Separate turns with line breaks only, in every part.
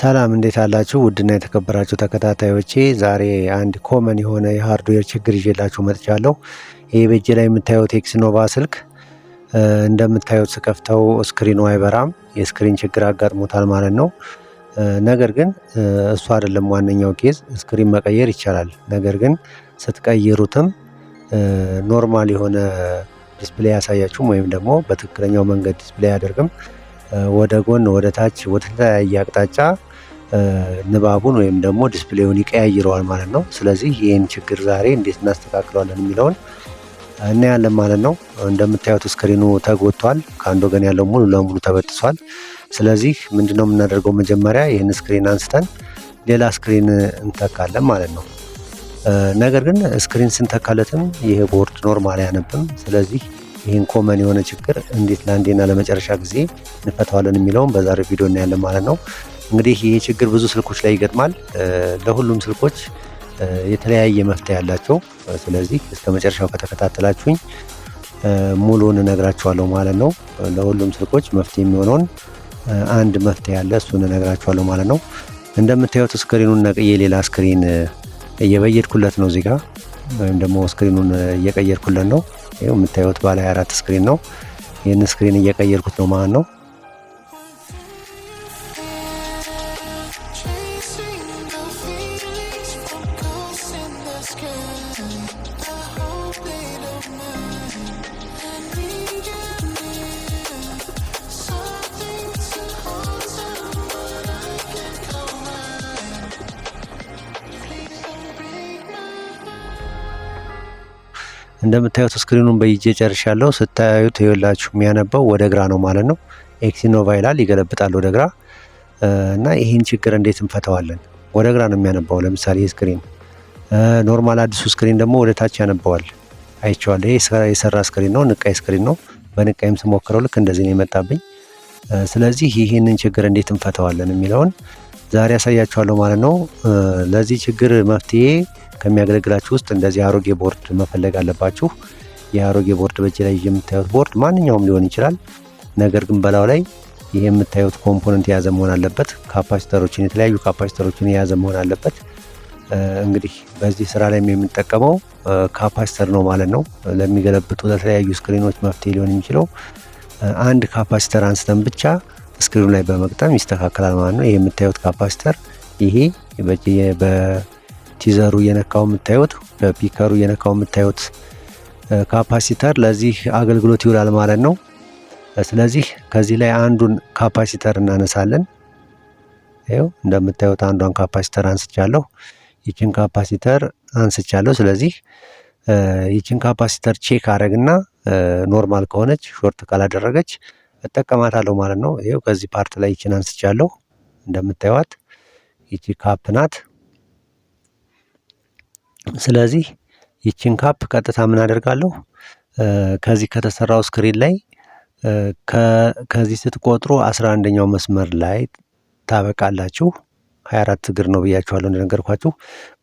ሰላም፣ እንዴት አላችሁ? ውድና የተከበራችሁ ተከታታዮቼ፣ ዛሬ አንድ common የሆነ የ hardware ችግር ይዤላችሁ መጥቻለሁ። ይህ በእጄ ላይ የምታዩት Exnova ስልክ እንደምታዩት ስከፍተው screen ኑ አይበራም። የ screen ችግር አጋጥሞታል ማለት ነው። ነገር ግን እሱ አይደለም ዋነኛው case። Screen መቀየር ይቻላል። ነገር ግን ስትቀይሩትም normal የሆነ display አያሳያችሁም ወይም ደግሞ በትክክለኛው መንገድ display አያደርግም። ወደ ጎን፣ ወደ ታች፣ ወደ ተለያየ አቅጣጫ ንባቡን ወይም ደግሞ display ውን ይቀያይረዋል ማለት ነው። ስለዚህ ይህን ችግር ዛሬ እንዴት እናስተካክለዋለን የሚለውን እናያለን ማለት ነው። እንደምታዩት screen ኑ ተጎድቷል። ከአንድ ወገን ያለው ሙሉ ለሙሉ ተበጥሷል። ስለዚህ ምንድነው የምናደርገው? መጀመሪያ ይህን screen አንስተን ሌላ screen እንተካለን ማለት ነው። ነገር ግን screen ስንተካለትም ይሄ board normal አያነብም። ስለዚህ ይህን common የሆነ ችግር እንዴት ለአንዴና ለመጨረሻ ጊዜ እንፈታዋለን የሚለውን በዛሬው ቪዲዮ እናያለን ማለት ነው። እንግዲህ ይህ ችግር ብዙ ስልኮች ላይ ይገጥማል። ለሁሉም ስልኮች የተለያየ መፍትሄ ያላቸው። ስለዚህ እስከ መጨረሻው ከተከታተላችሁኝ ሙሉውን እነግራችኋለሁ ማለት ነው። ለሁሉም ስልኮች መፍትሄ የሚሆነውን አንድ መፍትሄ ያለ እሱን እነግራችኋለሁ ማለት ነው። እንደምታዩት screen ኑን ነቅዬ ሌላ screen እየበየድኩለት ነው እዚህ ጋር፣ ወይም ደግሞ screen ኑን እየቀየርኩለት ነው። ይኸው የምታዩት ባለ 24 screen ነው። ይህን screen እየቀየርኩት ነው ማለት ነው።
Chasing the feelings from ghosts in the sky. I hope they don't mind. I need you near. Something to hold, someone I can call mine. Please don't break my
እንደምታዩት screen ኑን በይጄ ጨርሻለሁ። ስታዩት ይኸውላችሁ የሚያነበው ወደ ግራ ነው ማለት ነው። Exnova ይላል፣ ይገለብጣል ወደ ግራ። እና ይህን ችግር እንዴት እንፈታዋለን? ወደ ግራ ነው የሚያነባው። ለምሳሌ ይህ screen normal፣ አዲሱ screen ደግሞ ወደ ታች ያነባዋል። አይቼዋለሁ። ይሄ የሰራ screen ነው፣ ንቃይ screen ነው። በንቃይም ስሞክረው ልክ እንደዚህ ነው የመጣብኝ። ስለዚህ ይህንን ችግር እንዴት እንፈታዋለን የሚለውን ዛሬ ያሳያችኋለሁ ማለት ነው። ለዚህ ችግር መፍትሄ ከሚያገለግላችሁ ውስጥ እንደዚህ አሮጌ ቦርድ መፈለግ አለባችሁ። የአሮጌ ቦርድ፣ በእጅ ላይ የምታዩት ቦርድ ማንኛውም ሊሆን ይችላል። ነገር ግን በላዩ ላይ ይህ የምታዩት component የያዘ መሆን አለበት። Capacitor ኦችን፣ የተለያዩ capacitor ኦችን የያዘ መሆን አለበት። እንግዲህ በዚህ ስራ ላይ የምንጠቀመው capacitor ነው ማለት ነው። ለሚገለብጡ ለተለያዩ screen ኖች መፍትሄ ሊሆን የሚችለው አንድ capacitor አንስተን ብቻ screen ኑ ላይ በመግጠም ይስተካከላል ማለት ነው። ይህ የምታዩት capacitor፣ ይሄ በ tweezer ኡ እየነካው የምታዩት፣ በ picker ኡ እየነካው የምታዩት capacitor ለዚህ አገልግሎት ይውላል ማለት ነው። ስለዚህ ከዚህ ላይ አንዱን capacitor እናነሳለን። ይኸው እንደምታዩት አንዷን capacitor አንስቻለሁ። ይችን capacitor አንስቻለሁ። ስለዚህ ይችን capacitor check አረግና normal ከሆነች፣ short ካላደረገች እጠቀማታለሁ ማለት ነው። ይኸው ከዚህ part ላይ ይችን አንስቻለሁ። እንደምታዩት ይቺ cap ናት። ስለዚህ ይችን cap ቀጥታ ምን አደርጋለሁ? ከዚህ ከተሰራው screen ላይ ከዚህ ስትቆጥሩ 11ኛው መስመር ላይ ታበቃላችሁ። 24 እግር ነው ብያችኋለሁ እንደነገርኳችሁ።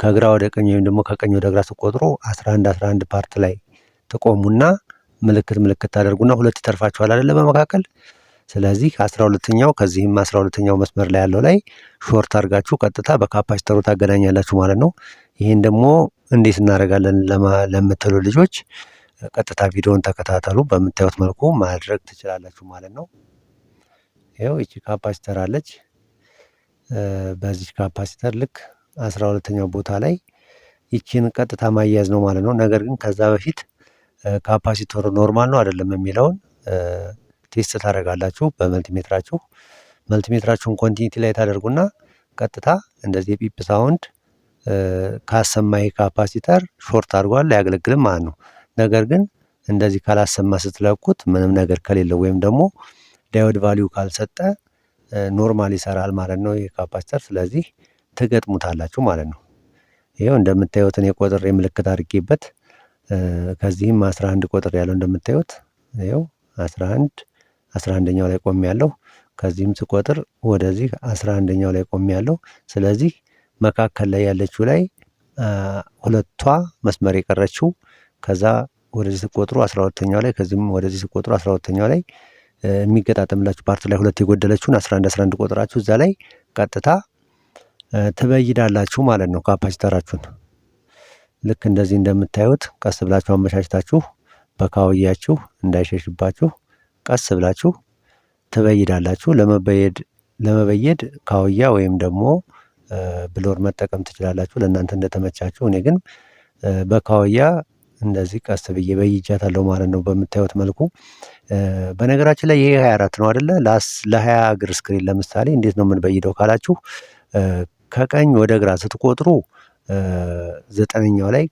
ከግራ ወደ ቀኝ ወይም ደግሞ ከቀኝ ወደ ግራ ስትቆጥሩ 11 11 part ላይ ትቆሙና ምልክት ምልክት ታደርጉና ሁለት ይተርፋችኋል አይደለ በመካከል። ስለዚህ 12ኛው፣ ከዚህም 12ኛው መስመር ላይ ያለው ላይ short አድርጋችሁ ቀጥታ በ capacitor ኡ ታገናኛላችሁ ማለት ነው። ይህን ደግሞ እንዴት እናደርጋለን ለምትሉ ልጆች ቀጥታ ቪዲዮን ተከታተሉ። በምታዩት መልኩ ማድረግ ትችላላችሁ ማለት ነው። ይኸው ይቺ capacitor አለች። በዚች capacitor ልክ 12ኛው ቦታ ላይ ይቺን ቀጥታ ማያያዝ ነው ማለት ነው። ነገር ግን ከዛ በፊት capacitor ኡ normal ነው አይደለም የሚለውን test ታደርጋላችሁ በ multimeter ኣችሁ። Multimeter ኣችሁን continuity ላይ ታደርጉና ቀጥታ እንደዚህ የ beep sound ካሰማ ይሄ capacitor short አድርጓል፣ አያገለግልም ማለት ነው። ነገር ግን እንደዚህ ካላሰማ፣ ስትለኩት ምንም ነገር ከሌለው ወይም ደግሞ diode value ካልሰጠ normal ይሰራል ማለት ነው ይህ capacitor። ስለዚህ ትገጥሙታላችሁ ማለት ነው። ይኸው እንደምታዩት እኔ ቆጥሬ ምልክት አድርጌበት ከዚህም 11 ቆጥሬ ያለው፣ እንደምታዩት ይኸው 11 11ኛው ላይ ቆሜያለሁ። ከዚህም ስቆጥር ወደዚህ 11ኛው ላይ ቆሜያለሁ። ስለዚህ መካከል ላይ ያለችው ላይ ሁለቷ መስመር የቀረችው፣ ከዛ ወደዚህ ስትቆጥሩ 12ኛው ላይ፣ ከዚህም ወደዚህ ስትቆጥሩ 12ኛው ላይ የሚገጣጠምላችሁ part ላይ ሁለት የጎደለችውን 11 11 ቆጥራችሁ እዛ ላይ ቀጥታ ትበይዳላችሁ ማለት ነው capacitor ኣችሁን። ልክ እንደዚህ እንደምታዩት ቀስ ብላችሁ አመቻችታችሁ በካውያችሁ እንዳይሸሽባችሁ ቀስ ብላችሁ ትበይዳላችሁ። ለመበየድ ካውያ ወይም ደግሞ blower መጠቀም ትችላላችሁ፣ ለእናንተ እንደተመቻችሁ። እኔ ግን በካውያ እንደዚህ ቀስ ብዬ በይጃታለሁ ማለት ነው በምታዩት መልኩ። በነገራችን ላይ ይሄ 24 ነው አይደለ? ለ20 እግር screen ለምሳሌ እንዴት ነው የምንበይደው ካላችሁ፣ ከቀኝ ወደ ግራ ስትቆጥሩ ዘጠነኛው ላይ፣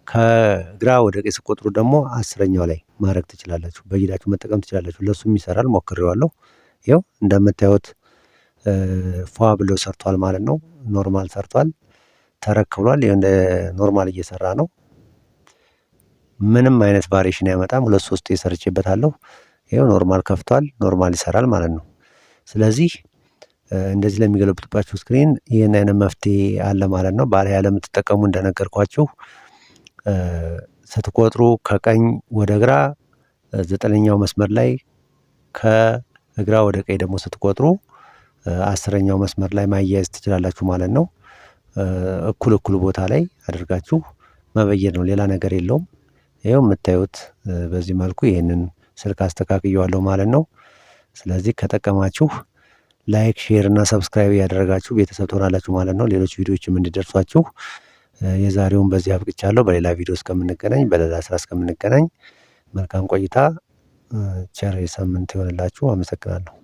ከግራ ወደ ቀኝ ስትቆጥሩ ደግሞ 10ኛው ላይ ማድረግ ትችላላችሁ። በይዳችሁ መጠቀም ትችላላችሁ። ለሱም ይሰራል፣ ሞክሬዋለሁ። ይኸው እንደምታዩት ፏ ብሎ ሰርቷል ማለት ነው። Normal ሰርቷል፣ ተረክ ብሏል። ይኸው እንደ normal እየሰራ ነው። ምንም አይነት variation ያመጣም። ሁለት ሶስት ሰርቼበታለሁ። ይኸው normal ከፍቷል፣ normal ይሰራል ማለት ነው። ስለዚህ እንደዚህ ለሚገለብጡባችሁ screen ይህን አይነት መፍትሄ አለ ማለት ነው። ባለ ለምትጠቀሙ እንደነገርኳችሁ ስትቆጥሩ ከቀኝ ወደ ግራ ዘጠነኛው መስመር ላይ፣ ከግራ ወደ ቀኝ ደግሞ ስትቆጥሩ 10ኛው መስመር ላይ ማያያዝ ትችላላችሁ ማለት ነው። እኩል እኩል ቦታ ላይ አድርጋችሁ መበየድ ነው፣ ሌላ ነገር የለውም። ይኸው የምታዩት በዚህ መልኩ ይህንን ስልክ አስተካክየዋለሁ ማለት ነው። ስለዚህ ከጠቀማችሁ like፣ share እና subscribe እያደረጋችሁ ቤተሰብ ትሆናላችሁ ማለት ነው። ሌሎች ቪዲዮዎችም እንዲደርሷችሁ የዛሬውን በዚህ አብቅቻለሁ። በሌላ ቪዲዮ እስከምንገናኝ፣ በሌላ ስራ እስከምንገናኝ መልካም ቆይታ፣ ቸር ሳምንት ይሆንላችሁ። አመሰግናለሁ።